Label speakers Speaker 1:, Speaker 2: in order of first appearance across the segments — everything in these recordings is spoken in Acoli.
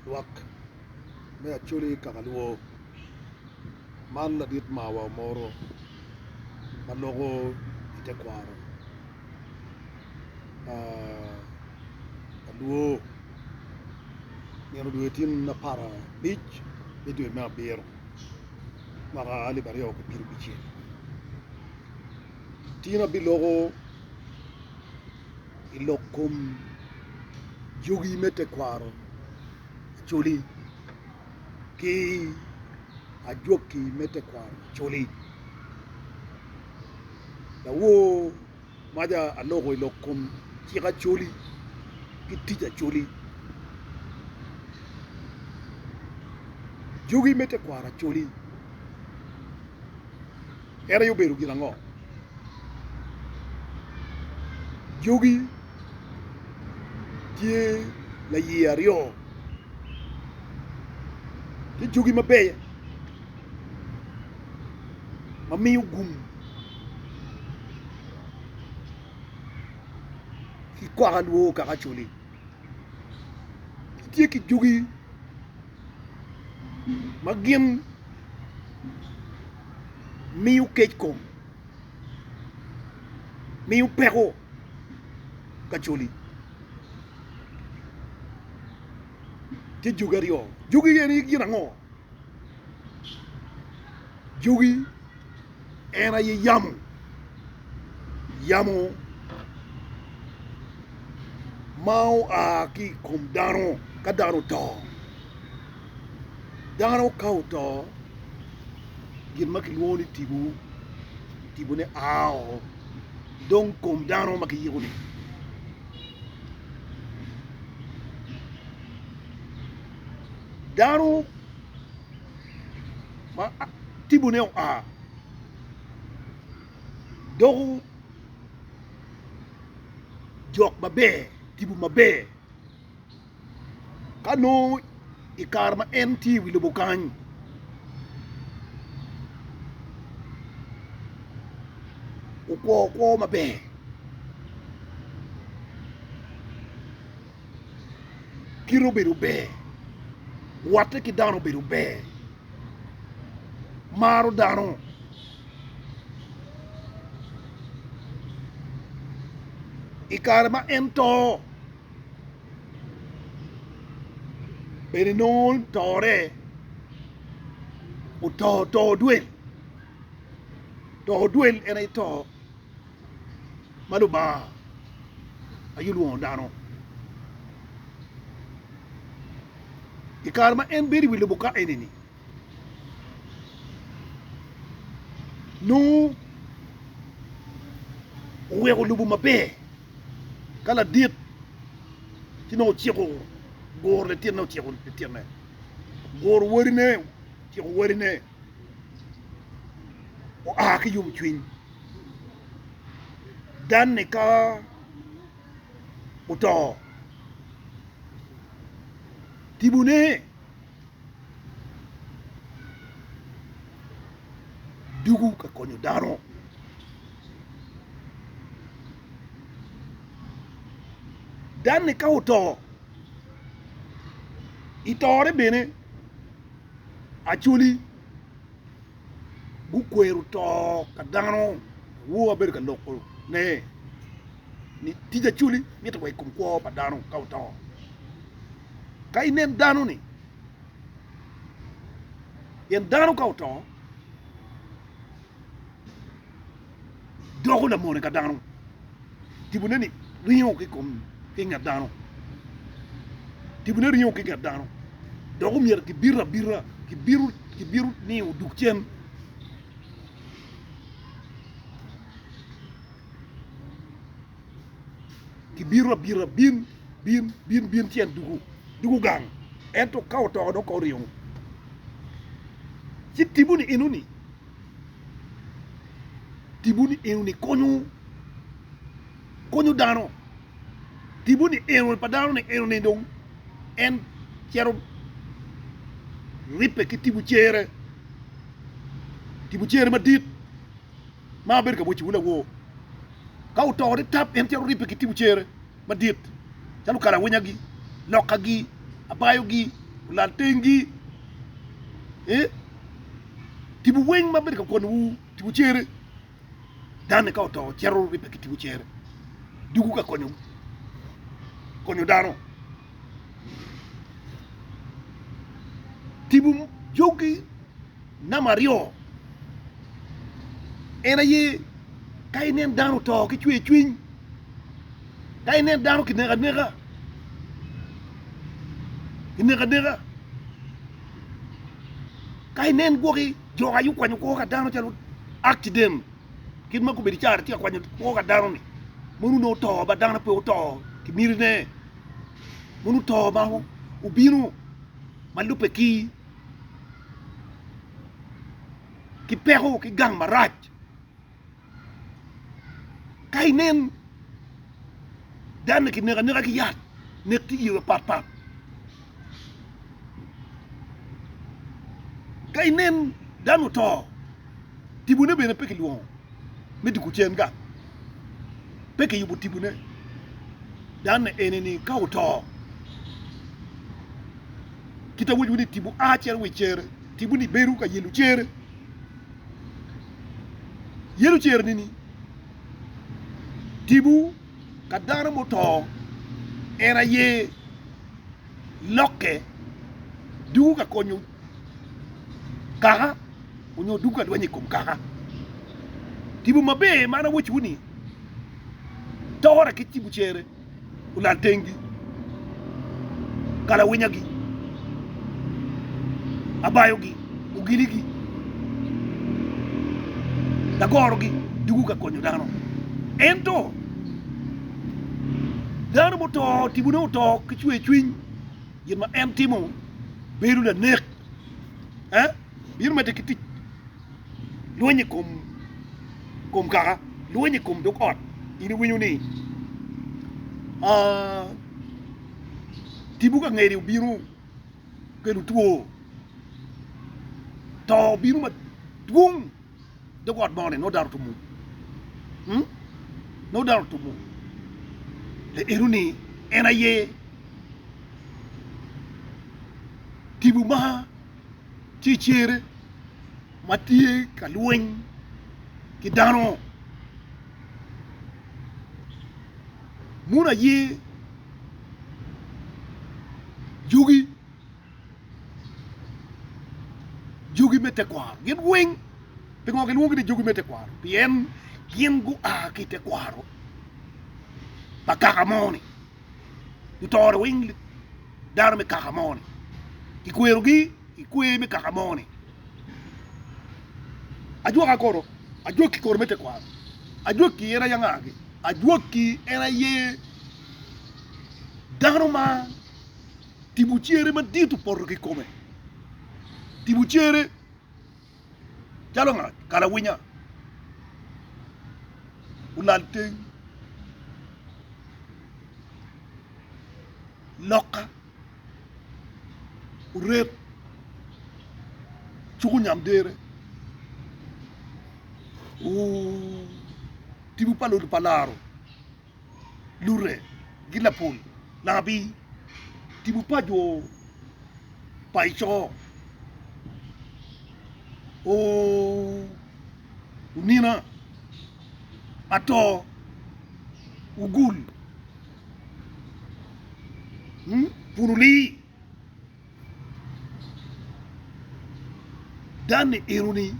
Speaker 1: Lwak me Acholi kaka lwo man ladit mawa omoro ma loko i tekwaro pa lwo nino dwe tin aparabic me dwe me abiro mwaka alip aryo ki pyerabicel tin abiloko i lok kom jogi me tekwaro Acholi ki ajwaki me tekwaro Acholi. Lawor maca aloko i lok kom cik Acholi ki tic Acholi. Jogi me tekwaro Acholi en aye obedo gin ango? Jogi tye laye aryo tye jogi maber ma miyo gum ki kwaka lwor kaka acholi gitye ki jogi ma gin miyo kec kom miyo peko kacoli tye jogi aryo jogi eni gin ango jogi en aye yamo yamo ma oa ki i kom dano ka dano oto dano ka oto gin ma kilwongo ni tipo tipone a woko dong kom dano ma kiyiko-ni. Dano ma tipone oa doko jok maber tipo maber. Ka nongo i kare ma en tye i wi lobo kany, okwo kwo maber, kite obedo ber, watte ki dano obedo ber, maro dano. I kare ma en to. Bene nongo tore oto to dwel to dwel en aye to ma Lubanga aye olwongo dano i kare ma en bedo i wi lobo ka eni-ni nongo oweko lobo maber. Ka ladit ci nongo ociko guro litinne ociko litinne, guro wadine ociko wadine, oa ki yomcwiny. Danni ka oto, tipone dugo ka konyo dano. Danni ka oto, i tore bene Acholi gukwero to ka dano woo abedo ka loko ne ni tic Acholi mito wa i kom kwo pa dano ka oto. Ka inen dano-ni, pien dano ka oto doko lamone ka dano, tipone ni ringo ki i nget dano, tipone ringo ki i nget dano dok omyero kibite abita, kibito ni odug cen. Kibito abita bin bin bin bin ci en dugo dugo gang ento ka oto dong ka oringo ci tipo ni eno ni tipo ni eno ni konyo konyo dano tipo ni eno pa dano ni eno ni dong en cito ribbe ki tipo cere tipo cere madit. ma abedo ka wociwu lawor. Ka oto ni tap, en cito ribbe ki tipo cere madit calo kalawinyagi, lokagi, abayogi. Olal tengi, ee, tipo weng ma bedo ka konyowu, tipo cere. Dano-ni ka oto cito ribbe ki tipo cere, dugo ka konyo konyo dano. Tipo jogi namba aryo en aye ka inen dano oto ki cwer cwiny, ka inen dano kineko aneka, kineko aneka, ka inen gwoki jo aye okwanyo kwo ka dano calo accident kit ma gubedo caro tye ka kwanyo kwo ka dano-ni mono onongo oto ma dano pe oto ki mitine mono oto ma obino ma lubbe ki ki peko ki gang marac. Ka inen dano-ni kineko aneka ki yat, nek tye i yo mapatpat. Ka inen dano oto, tipone bene pe kilwongo me dwogo cen gang, pe kiyubo tipone. Dano eni-ni ka oto, kit awaco ni tipo a cito wa i cere, tipo-ni bedo ka yelo cere. Yelo cere-ni tipo ka dano muto en aye lokke dugo ka konyo kaka onyo dugo ka lweny i kom kaka. Tipo maber ma an awacowu ni tore ki tipo cere. olal tenggi, kalawinyagi, abayogi, ogiligi, lagorogi dugo ka konyo dano. Ento dano muto tipone oto ki cwer cwiny, gin ma en timo bedo lanek, bino medde ki tic. Lweny i kom kom kaka, lweny i kom dog ot. In iwinyo ni tipo ka ngeri obino kelo two, to obino madwong dog ot moni nongo dano otumo, nongo dano otumo. Eno-ni en aye tipo ma tye i cere ma tye ka lweny ki dano muno aye jogi jogi me tekwaro gin weng pingo kilwongogi ni jogi me tekwaro pien gin gua ki i tekwaro pa kaka mo-ni. Gutoro weng dano me kaka mo-ni, kikwerogi i kwer me kaka mo-ni. Ajwaka kono, ajwaki kono me tekwaro, ajwaki en aye angagi? Ajwaki en aye dano ma tipo cere madit opoto ki i kome, tipo cere calo nga? Kalawinya, olal teng. Loka oret cuko nyamdere tipo pa luto pa laro lute ki lapul labi tipo pa jo pa ico onina ato ogul pun olii Dan-ni eno-ni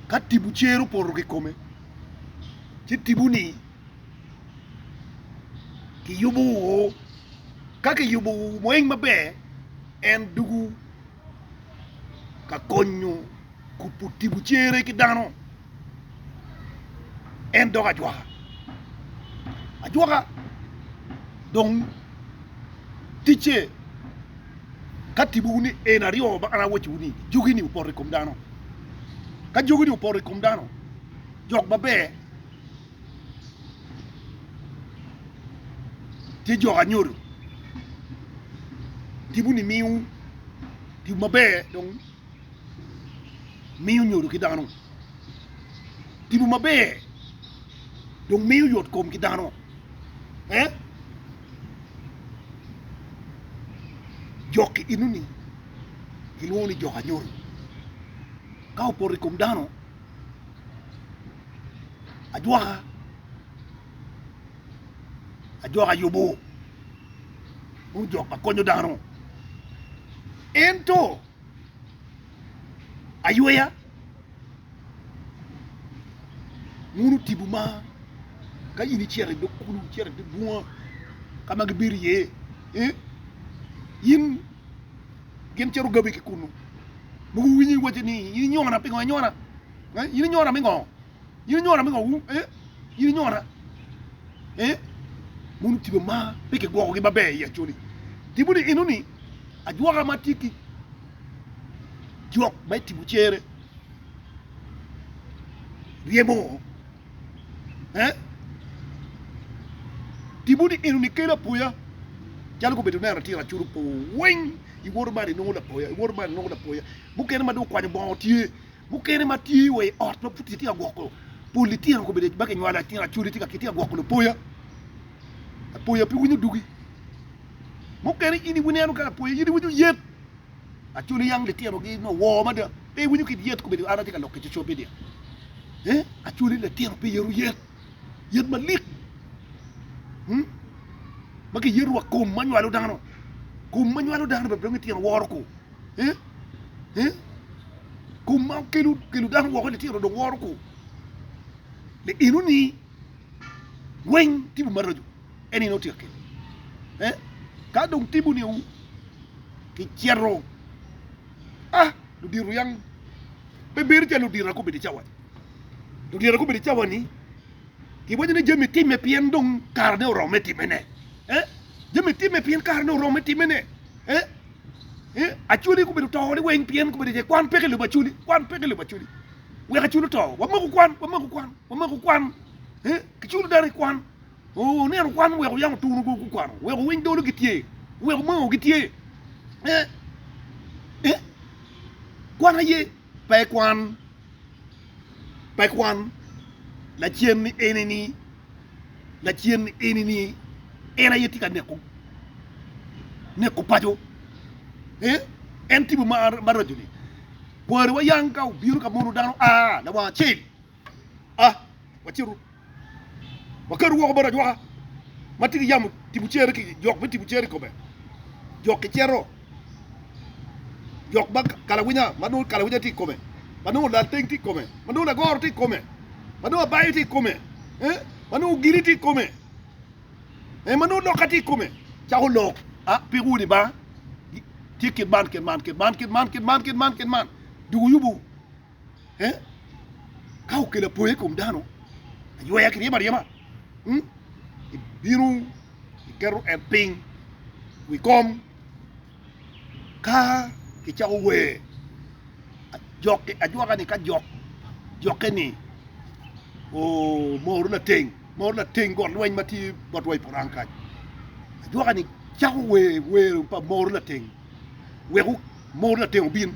Speaker 1: ka tipo cer opoto ki kome ci tipo-ni kiyubo woko ka kiyubo weng maber en dugo ka konyo kubo tipo cere ki dano. En dok ajwaka. Ajwaka dong ticce ka tibowu ni en aryo ma an awacowu ni jogi-ni opoto i kom dano. Ka jogi-ni opoto i kom dano, jok maber tye jok anyodo. Tipo-ni miyo tipo maber dong miyo nyodo ki dano. Tipo maber dong miyo yot kom ki dano. Jok enoni kilwongo ni jok anyoto. Ka opoto i kom dano, ajwaka, ajwaka yubo nongo jok ma konyo dano. Ento ayweya Muno tipo ma ka in icito i dog kulu, icito i dog bunga ka ma gibedo iye, in gin cito gabi ki kunu mogo winyo iwaco ni in inyona pingo inyona in inyona me ngo in inyona me ngo in inyona muno tipo ma pe kigwokogi maber i Acholi tipo ni enoni ajwaka ma tye ki jok ma itimo cere ryemo eh tipo ni eno ni kelo apoya calo gubedo neno atir aculo po weng iwoto malo inongo lapoya iwoto malo inongo lapoya mukene ma dong okwanyo bongo tye mukene ma tye wa i ot ma pud kitye ka gwoko pol litino gubedo ma kinywalo atir acoli kitye ka gwoko lupoya apoya pe winyo dugi mukene in ineno ka apoya in iwinyo yet Acholi yang litinogi nongo wor mada pe iwinyo kit yet kobedo an atye ka lok ki social media eh Acholi litino pe yeto yet yet malik hmm? ma kiyeto wa kom ma nywalo dano kom ma nywalo dano bene dong litino woro ko eh eh kom ma kelo kelo dano woko litino dong woro ko liino ni weng tipo maraco en aye nongo tye ka kelo eh ka dong tipo ni kicito ah ludito yang pe bedo calo ludito ma gubedo i cawa-ni ludito ma gubedo i cawa-ni giwaco ni jami timme pien dong karene oromo me timene eh jami timme pien karene oromo me timene eh eh acholi gubedo to liweng pien gubedo iye kwan peke i lobo acholi kwan peke i lobo acholi wek acholi oto wamoko kwan wamoko kwan wamoko kwan eh kiculo dano i kwan. Oneno kwan weko yam otunu gukwano, weko winy dolo gitye, weko moo gitye. Eh, eh, kwan aye pe kwan, pe kwan. Lacen ni eni ni, lacen ni eni ni, en aye tye ka neko, neko paco. Eh, en tipo maraco ni. Kwariwa yang ka obino ka mono dano a lawang acel, a wacitu. Waketo woko bot ajwaka ma tye ki yamo tipo cere ki jok me tipo cere i kome, jok kicito, jok ma kalawinya ma nongo kalawinya tye i kome, ma nongo lalteng tye i kome, ma nongo lagoro tye i kome, ma nongo abayo tye i kome, ma nongo ogili tye i kome, ma nongo loka tye i kome, cako lok, a pik wuni ba tye kit man kit man kit man kit man kit man kit man kit man dong wuyubo. Ka okelo apoya i kom dano, ayweya kiryemo aryema, ibino iketo en piny i wi kom, ka kicako wer, ajwaka-ni ka jok jokke-ni omoro lateng, moro lateng got lweny ma tye botwa i Purang kany, ajwaka-ni cako wer wer pa moro lateng wek moro lateng obin.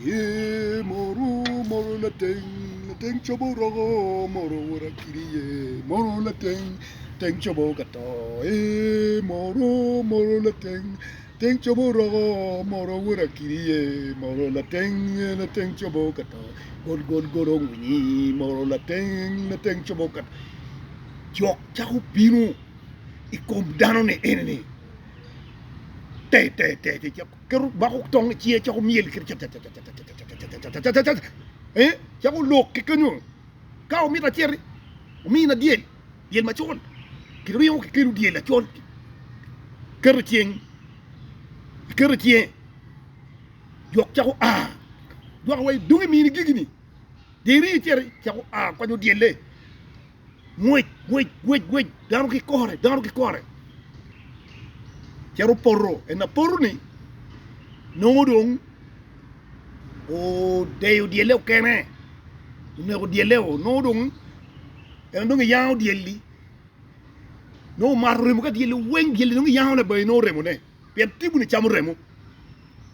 Speaker 1: Ee moro moro lateng lateng cobo roko moro wora kidi ye moro lateng teng cobo ka to ee moro moro lateng teng cobo roko moro wora kidi ye moro lateng lateng cobo ka to gol gol gol ongwinyi moro lateng lateng cobo ka to jok cako bino i kom dano ni eni ni te te te te Keto mako tong i cinge cako myel cacacacacacacacacacacacacacaca eh cako lok ki kenyo ka omito aciti omina dyel dyel macol kiringo kikelo dyel acol keto i ceng iketo i cinge jok cako a dwoko wa idong imini gigi-ni dong iringo iciti cako a kwanyo dyelle. Ngwec, ngwec, ngwec, ngwec, dano ki kore, dano ki kore. Cito poto, en apoto-ni nongo dong odeyo dyelle okene, oneko dyelle-o, nongo dong en dong eyango dyel-li, nongo omato remo ka dyel-li weng, dyel-li dong eyango labongo inongo remone, pien tipo-ni camo remo,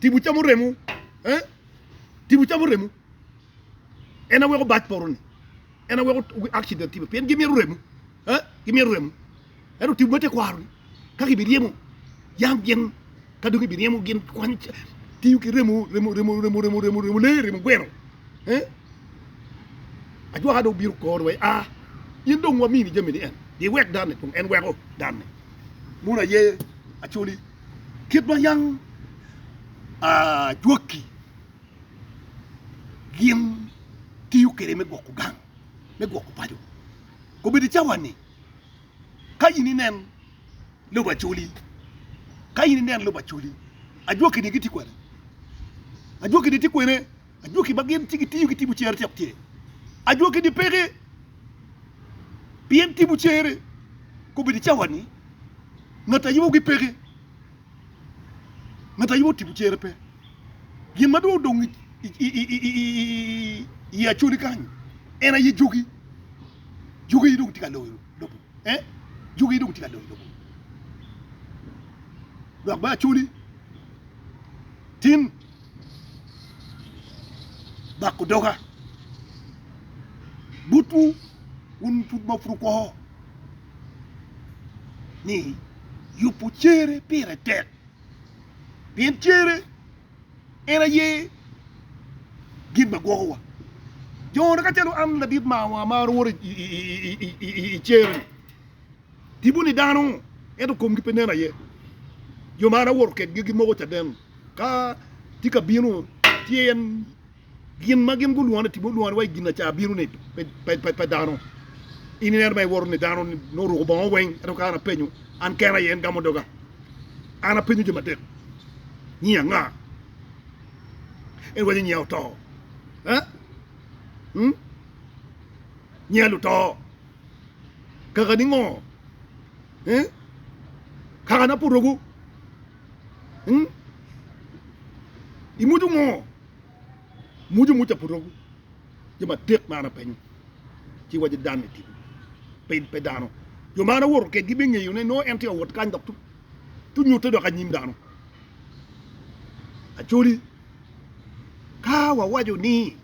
Speaker 1: tipo camo remo, eh, tipo camo remo, en aye weko bac poto-ni. En aye weko accident timme pien gimito remo, gimito remo. Ento tipo me tekwaro-ni ka kibiryemo yam gin. Ka dong ibiryemo gin kwanyo tiyo ki remo remo remo remo remo remo remo lee remo gweno eh ajwaka dong obino kore wa a in dong wamini jami ni en iwek danne dong en weko danne muno aye acoli kit ma yang ajwaki gin tiyo kwede me gwoko gang me gwoko paco obedo i cawa ni ka in inen lobo Acholi. Ka in ineno lobo Acholi, ajwakini gitye kwene? Ajwakini tye kwene? Ajwaki ma gin ci gitiyo ki tipo cere tyek tye? Ajwakini peke pien tipo cere kobedo i cawa-ni ngat a yubogi peke. Ngat a yubo tipo cere pe. Gin ma dong odong i Acholi kany en aye jogi. Jogi dong tye ka loyo lobo. Eh, jogi dong tye ka loyo lobo. Lwak me Acholi tin bako doga botwu wun pud ma pud wukwo ni yubo cere pire tek pien cere En aye gin ma gwokowa. Jo-ni ka calo an ladit marwa ma arworo i cer-ri, tipo-ni dano ento komgi pe nen aye. Jo ma an awoto kedgi gimoko caden ka tye ka bino, tye en gin ma gin gulwongo ni tipo olwongo ni wa i ginaca bino-ni pe dano. In ineno ma iwoto ni dano nongo oruko bongo weng ento ka an apenyo an kena aye en gamo doga. An apenyo jo matek Nyi anga? En waco nyiya oto. Eh? Hmm? Nyiya luto. Kaka ni ngo? Eh? Kaka na purogo. Hmm? Imuju ngo? Muju muca purogo. Jo matek ma an apenyo. Ci waco dan ni tipo. Pe, pe dano. Jo ma an awoto kedgi bingeyo ne no en tye awot kany dok Tunyutte dok anyim dano. Acholi, ka wawaco ni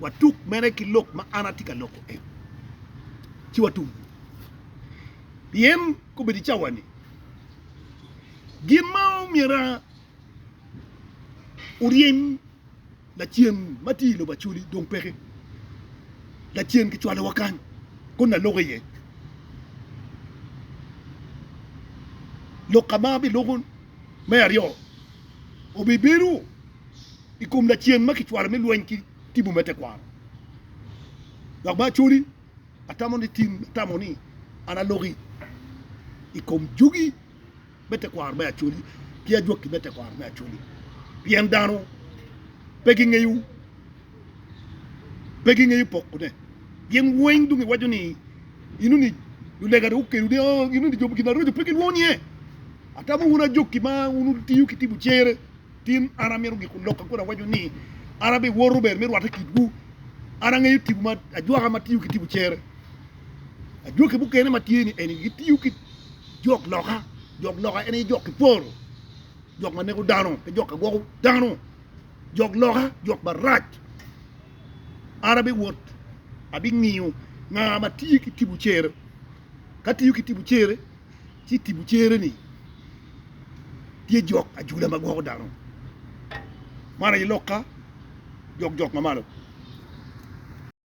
Speaker 1: watuk mere ki lok ma an atye ka loko en, ci watum. Pien kobedo i cawa-ni, gin ma omyera oryem Lacen ma tye i lobo Acholi dong peke. Lacen kicwalowa kany kun aloko iye. Lok ka ma abiloko me aryo obibedo i kom lacen ma kicwalo me lweny ki tipo me tekwaro. Dok me Acholi atamo ni tin atamo ni an aloki i kom jogi. me tekwaro me Acholi ki ajwaki me tekwaro me Acholi pien dano pe gingeyo pe gingeyo pokone. Gin weng dong giwaco ni inoni lulega dong okelo ni oh inoni jo gin maraco pe gilwongo niye. Atamo wun ajoki ma wun wutiyo ki tipo cere tin an amito giko lokka kun awaco ni an abiwoto ber me rwatte kitwu an angeyo tipo ma ajwaka ma tiyo ki tipo cere ajwaki mukene ma tye ni eni gitiyo ki Jok loka, jok loka en aye jok ki poro, jok ma neko dano pe jok ka gwoko dano, jok loka jok marac. An abiwot abingiyo nga ma tye ki tipo cere, ka tiyo ki tipo cere ci tipo cere-ni tye jok ajula ma gwoko dano. Man aye lokka jok jok ma malo.